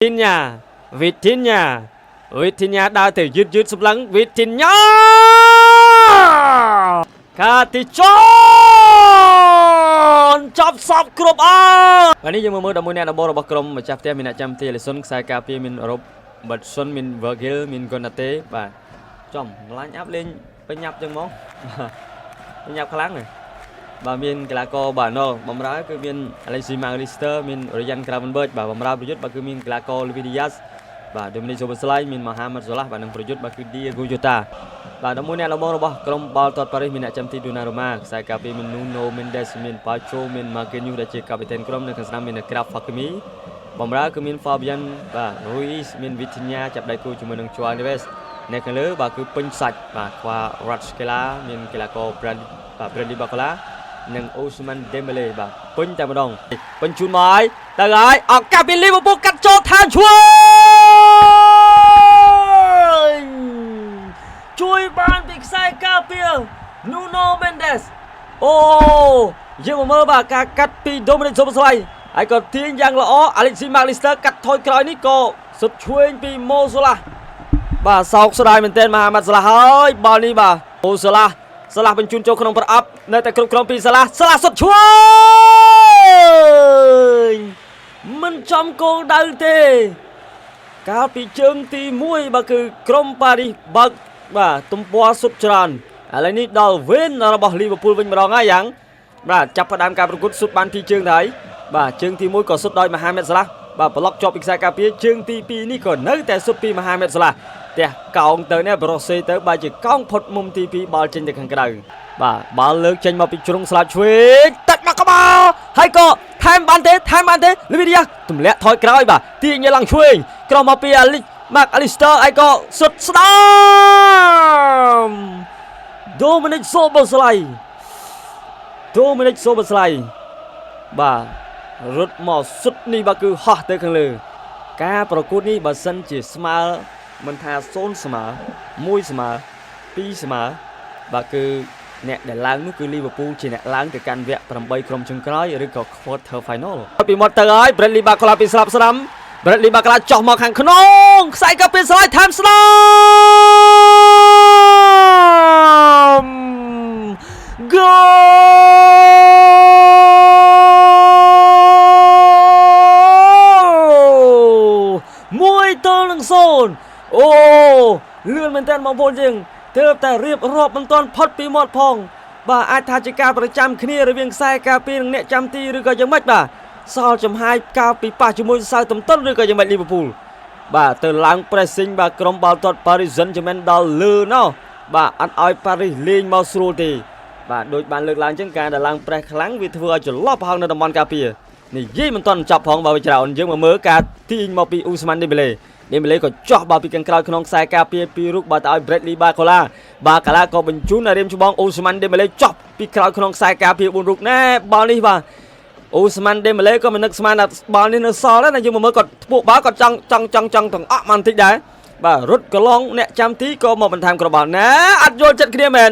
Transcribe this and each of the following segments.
ធីនញ៉ាវីធីនញ៉ាវីធីនញ៉ាដើរទៅយឺតយឺតសម្លឹងវីធីនញ៉ាកាទីចនចាប់សពគ្រប់អើបាទនេះយើងមកមើល11អ្នកដំបូងរបស់ក្រុមម្ចាស់ផ្ទះមានអ្នកចាំទីអេលីសុនខ្សែការពារមានរ៉ុបប៊ិតសុនមានវើហ្គីលមានកូណាតេបាទចំឡាញអាប់លេងបញ្ញាប់ចឹងហ្មងបាទបញ្ញាប់ខ្លាំងហ៎បាទមានកីឡាករបាទណូបំរើគឺមាន Alexis McAllister មាន Ryan Gravenberch បាទបំរើប្រយុទ្ធបាទគឺមានកីឡាករ Luis Diaz បាទ Dominic Szoboszlai មាន Mohamed Salah បាទនិងប្រយុទ្ធបាទគឺ Diego Jota បាទ11អ្នកដំបូងរបស់ក្រុមបាល់ទាត់ប៉ារីសមានអ្នកចាំទី Donnarumma ខ្សែការពារមាន Nuno Mendes មាន Pacho មាន Marquinhos ដែលជាកាពីតែនក្រុមនៅខាងស្ដាំមាន Achraf Hakimi បំរើគឺមាន Fabian បាទ Ruiz មាន Vitinha ចាប់ដៃគូជាមួយនឹង Joao Neves នៅខាងលើបាទគឺពេញសាច់បាទ Kvaratskhelia មានកីឡាករ Brad បាទ Bradley Barcola និង Ousmane Dembele បាទពេញតែម្ដងបញ្ជូនមកហើយទៅហើយឱកាសពី Liverpool កាត់ចូលឋានឆ្វេងជួយបានពីខ្សែការពារ Nuno Mendes អូយើងមកមើលបាទការកាត់ពី Dominic Szoboszlai ហើយក៏ទាញយ៉ាងល្អ Alexis McAllister កាត់ថយក្រោយនេះក៏សុតឆ្វេងពី Mo Salah បាទសោកស្ដាយមែនទែនមហាម៉ាត់សាឡាហើយបាល់នេះបាទអូសាឡាសាឡាបញ្ជូនចូលក្នុងប្រអប់នៅតែគ្រប់គ្រងពីសាឡាសាឡាសុតឆ្វេងមិនចំគោលដៅទេ កាលពីជើងទី1បាទគឺក្រុមប៉ារីសបើកបាទទំព័រសុតច្រើនឥឡូវនេះដល់វេនរបស់លីវើពូលវិញម្ដងហើយយ៉ាងបាទចាប់ផ្ដើមការប្រកួតសុតបានពីរជើងទៅហើយបាទជើងទី1ក៏សុតដោយមហាម៉ាត់សាឡាបាទប្លុកជាប់ពីខ្សែការពារជើងទី2នេះក៏នៅតែសុតពីមហាម៉ាត់សាឡាផ្ទះកោងទៅនេះប្រូសេទៅបែរជាកោងផុតមុំទី2បាល់ចេញទៅខាងក្រៅបាទបាល់លើកចេញមកពីជ្រុងស្លាប់ឆ្វេងតាច់មកក្បាលហើយក៏ថែមបានទេថែមបានទេលីវីឌីយ៉ាទម្លាក់ថយក្រោយបាទទាញឡើងឆ្វេងក្រោមមកពីអាលិចម៉ាក់អាលីស្ទ័រហើយក៏សុតស្ដាមដូមីនិកសូបូស្លៃដូមីនិកសូបូស្លៃបាទរត់មកសុតនេះបាទគឺហោះទៅខាងលើ ការប្រកួតនេះបើសិនជាស្មើមិនថា0ស្មើ1ស្មើ2ស្មើបាទគឺអ្នកដែលឡើងនោះគឺលីវើពូលជាអ្នកឡើងទៅកាន់វគ្គ8ក្រុមចុងក្រោយឬក៏ quarter final ពីមាត់ទៅហើយ Bradley Barcola ពីស្លាប់ស្ដាំ Bradley Barcola ចោះមកខាងក្នុងខ្សែកាពីស្លាយថែមស្ដាំ Goal 1-0អូលឿនមែនតើបងប្អូនយើងទើបតែរៀបរាប់មិនទាន់ផុតពីមាត់ផង បាទអាចថាជាការប្រចាំគ្នារវាងខ្សែការពារនិងអ្នកចាំទីឬក៏យ៉ាងម៉េចបាទសល់ចំហាយកាលពីប៉ះជាមួយសៅតំតុនឬក៏យ៉ាងម៉េចលីវើពូលបាទទៅឡើង pressing បាទក្រុមបាល់ទាត់ Paris Saint-Germain ដល់លើណោះបាទអត់ឲ្យ Paris លេងមកស្រួលទេបាទដូចបានលើកឡើងអញ្ចឹងការដែលឡើង press ខ្លាំងវាធ្វើឲ្យចន្លោះប្រហោងនៅតំបន់ការពារនិយាយមិនទាន់ចប់ផងបើវាច្រើនយើងមកមើលការទាញមកពីអ៊ូស្មានឌីបេឡេឌីបេឡេក៏ចោះបាទពីខាងក្រោយក្នុងខ្សែការពារពីរូបបាទទៅឲ្យ Bradley Barcola បាកាឡាក៏បញ្ជូនឲ្យរៀមច្បងអូស្មានឌីបេឡេចោះពីក្រោយក្នុងខ្សែការពារ4រូបណែបាល់នេះបាទអូស្មានឌីបេឡេក៏មិននឹកស្មានថាបាល់នេះនៅសល់ដែរណាយើងមកមើលគាត់ធ្ពក់បាល់គាត់ចង់ចង់ចង់ចង់ទាំងអក់មកបន្តិចដែរបាទរត់កឡងអ្នកចាំទីក៏មកបន្ថែមគ្រាប់បាល់ណែអត់យល់ចិត្តគ្នាមែន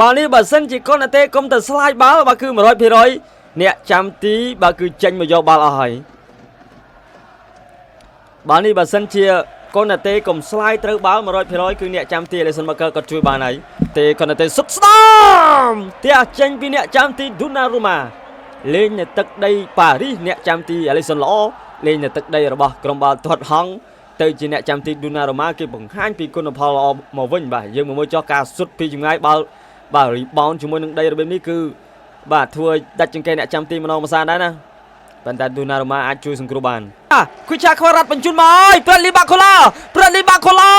បាល់នេះបើសិនជាកុនអតេកុំទៅស្លាយបាល់បាទគឺ100%អ្នកចាំទីបាទគឺចេញមកយកបាល់អស់ហើយបាល់នេះបើសិនជាកូណាតេកុំស្លាយត្រូវបាល់100%គឺអ្នកចាំទីអេលីសុនបាកើក៏ជួយបានហើយទេកូណាតេសុតស្ដាមផ្ទះចេញពីអ្នកចាំទីឌូណារូម៉ាលេងនៅទឹកដីប៉ារីសអ្នកចាំទីអេលីសុនល្អលេងនៅទឹកដីរបស់ក្រុមបាល់ទាត់ហង់ទៅជាអ្នកចាំទីឌូណារូម៉ាគេបង្ហាញពីគុណផលល្អមកវិញបាទយើងមកមើលចោះការសុតពីចម្ងាយបាល់បាទ rebound ជាមួយនឹងដីរបៀបនេះគឺបាទធ្វើឲ្យដាច់ចង្កេះអ្នកចាំទីម្ដងម្សាដែរណាប៉ុន្តែឌូណារូម៉ាអាចជួយសង្គ្រោះបានអាគូឆាខ្វរ៉ាត់បញ្ជូនមកហើយប្រាលីបាកូឡាប្រាលីបាកូឡា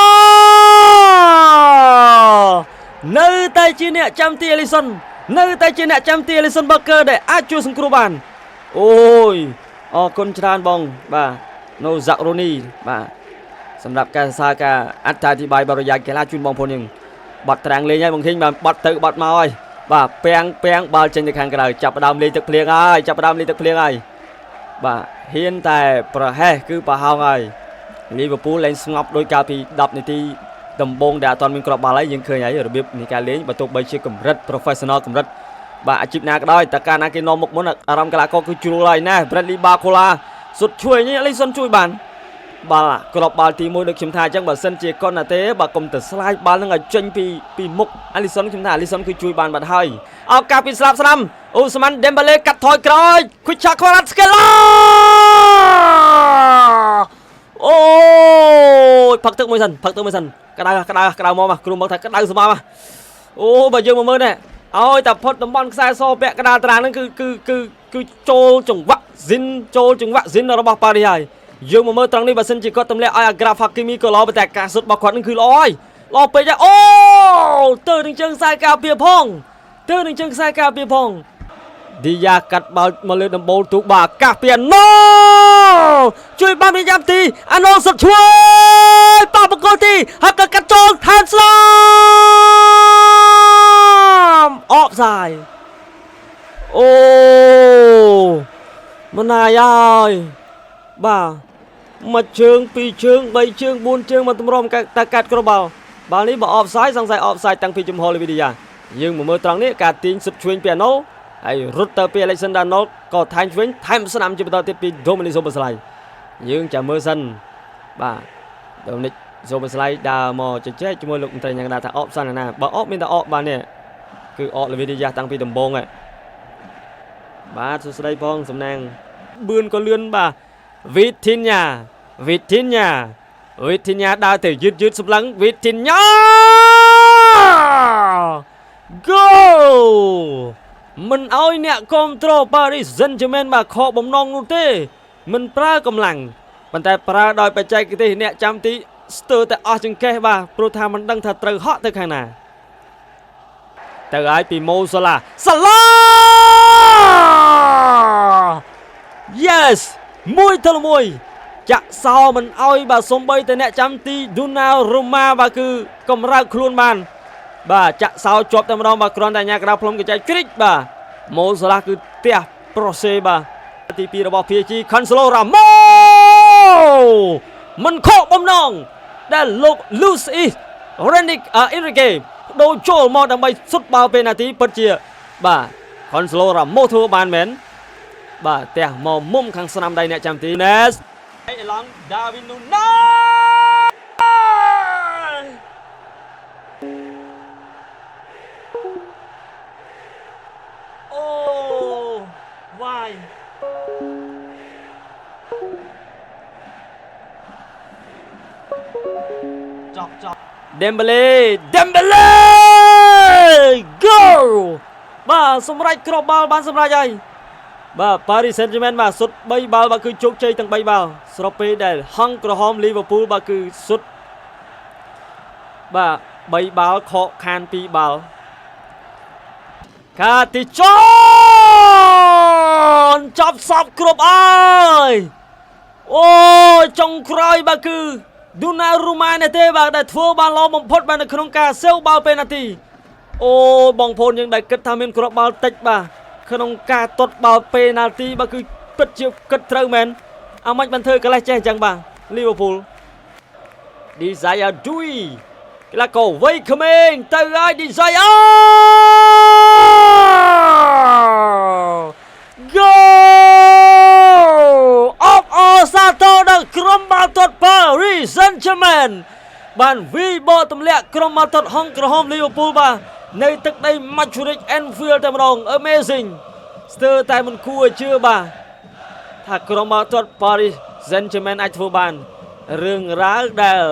នៅតែជាអ្នកចាំទីអេលីសុននៅតែជាអ្នកចាំទីអេលីសុនបាកើដែលអាចជួយសង្គ្រោះបានអូយអរគុណច្រើនបងបាទនៅហ្សាក់រូនីបាទសម្រាប់ការសរសើរការអត្ថាធិប្បាយបរិយាយកីឡាជូនបងប្អូនយើងបាត់ត្រាំងលេងហើយបងឃើញបាទបាត់ទៅបាត់មកហើយបាទពាំងពាំងបាល់ចេញទៅខាងក្រៅចាប់ផ្ដើមលេងទឹកភ្លៀងហើយចាប់ផ្ដើមលេងទឹកភ្លៀងហើយបាទហ៊ានតែប្រហែសគឺប្រហោងហើយលីវើពូលលែងស្ងប់ដោយកាលពី10នាទីដំបូងដែលអត់ទាន់មានគ្រាប់បាល់ហើយយើងឃើញហើយរបៀបនៃការលេងបើទោះបីជាកម្រិត professional កម្រិតបាទអាជីពណាក៏ដោយតែកាលណាគេនាំមុខមុនអារម្មណ៍កីឡាករគឺជ្រុលហើយណា Bradley Barcola សុតជួយនេះអលីសុនជួយបាន បាល់ក្របបាល់ទី1ដូចខ្ញុំថាអញ្ចឹងបើសិនជាកុនណាទេបើកុំទៅស្លាយបាល់នឹងឲ្យចេញពីមុខអាលីសុនខ្ញុំថាអាលីសុនគឺជួយបានបាត់ហើយឱកាសពីស្លាប់ស្ដាំអូស្មានដេមបាឡេកាត់ថយក្រោយគូឆាខ្វារ៉ាត់ស្កេឡាអូយផឹកទឹកមួយសិនផឹកទឹកមួយសិនក្តៅក្តៅក្តៅមកមកគ្រូមកថាក្តៅស្មោះអូបើយើងមកមើលនេះឲ្យតែផុតតំបន់ខ្សែសពាក់កណ្ដាលតារាងហ្នឹងគឺគឺគឺគឺចូលចង្វាក់ស៊ីនចូលចង្វាក់ស៊ីនរបស់ប៉ារីហើយយើងមកមើលត្រង់នេះបើសិនជាគាត់ទម្លាក់ឲ្យអាក្រាហ្វាគីមីក៏ល្អប៉ុន្តែការសុទ្ធរបស់គាត់នឹងគឺល្អហើយល្អពេកហើយអូទៅនឹងជើងខ្សែការពារផងទៅនឹងជើងខ្សែការពារផងឌីយ៉ាកាត់បាល់មកលើដំបូលទូកបាទអាកាសពីអាណូជួយបានពីយ៉ាំទីអាណូសុទ្ធឆ្វេងប៉ះបង្គោលទីហើយក៏កាត់ចូលថែមស្លាមអបសាយអូមិនណាយហើយបាទមួយជើងពីរជើងបីជើង4ជើងមកតម្រាំតែកាត់គ្រាប់បាល់បាល់នេះបើអបសាយសង្ស័យអបសាយតាំងពីចំហលវីឌីយ៉ាយើងមកមើលត្រង់នេះការទាញសុទ្ធឆ្វេងពីអាណូហើយរត់ទៅពី Alexander Arnold ក៏ថែមឆ្វេងថែមស្នាមជាបន្តទៀតពី Dominic Szoboszlai យើងចាំមើលសិនបាទ Dominic Szoboszlai ដើរមកជជែកជាមួយលោកមន្ត្រីយ៉ាងណាថាអបសិនណាបើអបមានតែអបបាននេះគឺអបលវីឌីយ៉ាតាំងពីដំបូងហ៎បាទសួស្តីផងសំណាងបឿនក៏លឿនបាទវីធីនញ៉ាវីធីនញ៉ាវីធីនញ៉ាដើរទៅយឺតយឺតសម្លឹងវីធីនញ៉ា Go មិនអោយអ្នកគ្រប់គ្រង Paris Saint-Germain បាទខកបំណងនោះទេមិនប្រើកម្លាំងប៉ុន្តែប្រើដោយបច្ចេកទេសអ្នកចាំទីស្ទើរតែអស់ចង្កេះបាទព្រោះថាមិនដឹងថាត្រូវហក់ទៅខាងណាទៅហើយពីម៉ូសាឡាសាឡា Yes 1-1ចាក់សោមិនអោយបាទសំបីតែអ្នកចាំទីឌូណារ៉ូម៉ាបាទគឺកម្រើកខ្លួនបានបាទចាក់សោជាប់តែម្ដងបាទគ្រាន់តែញ៉ាក្រៅផ្លុំកញ្ចែកគ្រិចបាទម៉ូសាឡាគឺផ្ទះប្រូសេបាទទី2របស់ PSG Cancelo Ramos មិនខកបំណងដែលលោក Luis Enrique Enrique ដូរចូលមកដើម្បីសុទ្ធបាល់ពេលនាទីពិតជាបាទ Cancelo Ramos ធ្វើបានមែនបាទផ្ទះមកមុំខាងស្នាមដៃអ្នកចាំទី Nes អេឡង់ Darwin Nunez អូ why ចប់ចប់ Dembele Dembele go បាទសម្រេចគ្រាប់បាល់បានសម្រេចហើយបាទ Paris Saint-Germain បាទសុទ្ធ3បាល់បាទគឺជោគជ័យទាំង3បាល់ស្របពេលដែលហង្សក្រហម Liverpool បាទគឺសុទ្ធបាទ3បាល់ខកខាន2បាល់កាទីចនចាប់សពគ្រប់អើយអូចុងក្រោយបាទគឺឌូណារូម៉ានេះទេបាទដែលធ្វើបានល្អបំផុតបាទនៅក្នុងការសេវបាល់ពេលនាទីអូបងប្អូនយើងដែលគិតថាមានគ្រាប់បាល់តិចបាទក្នុងការទាត់បាល់ពេណាល់ទីបាទគឺពិតជាគិតត្រូវមែនអាម៉េចបានធ្វើកលេសចេះអញ្ចឹងបាទលីវើពូល Desire Dui កីឡាករវ័យក្មេងទៅហើយ Desire Go អបអរសាទរដល់ក្រុមបាល់ទាត់ Paris Saint-Germain បានវិបកទម្លាក់ក្រុមបាល់ទាត់ហង្សក្រហមលីវើពូលបាទនៅទឹកដី Madrid Anfield តែម្ដង Amazing ស្ទើរតែមិនគួរឲ្យជឿបាទថាក្រុមបាល់ទាត់ Paris Saint-Germain អាចធ្វើបានរឿងរ៉ាវដែល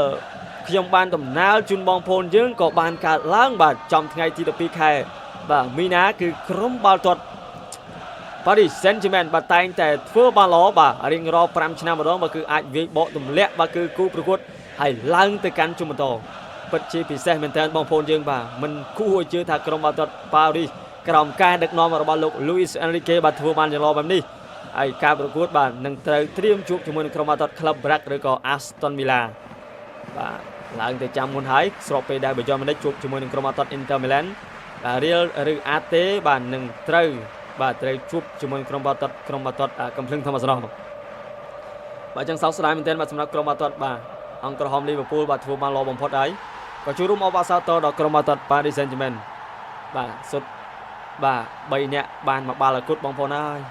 ខ្ញុំបានដំណើរជូនបងប្អូនយើងក៏បានកើតឡើងបាទចំថ្ងៃទី12ខែបាទមីនាគឺក្រុមបាល់ទាត់ Paris Saint-Germain បាទតែងតែធ្វើបានល្អបាទរៀងរាល់5ឆ្នាំម្ដងបាទគឺអាចវាយបកទម្លាក់បាទគឺគូប្រកួតហើយឡើងទៅកាន់ជុំបន្តពិតជាពិសេសមែនទែនបងប្អូនយើងបាទមិនគួរឲ្យជឿថាក្រុមបាល់ទាត់ Paris ក្រោមការដឹកនាំរបស់លោក Luis Enrique បាទធ្វើបានយ៉ាងល្អបែបនេះហើយការប្រកួតបាទនឹងត្រូវត្រៀមជួបជាមួយនឹងក្រុមបាល់ទាត់ Club Brugge ឬក៏ Aston Villa បាទឡើងទៅចាំមុនហើយស្របពេលដែល Bayern Munich ជួបជាមួយនឹងក្រុមបាល់ទាត់ Inter Milan បាទ Real ឬ AT បាទនឹងត្រូវបាទត្រូវជួបជាមួយក្រុមបាល់ទាត់ក្រុមបាល់ទាត់កំភ្លឹងធម្មសំណបាទអញ្ចឹងសោកស្ដាយមែនទែនបាទសម្រាប់ក្រុមបាល់ទាត់បាទអង្គក្រហមលីវើពូលបាទធ្វើបានល្អបំផុតហើយក៏ជួយរួមអបអរសាទរដល់ក្រុមបាល់ទាត់ Paris Saint-Germain បាទសុទ្ធបាទ3នាក់បានមកបាល់ឲ្យគុតបងប្អូនហើយ។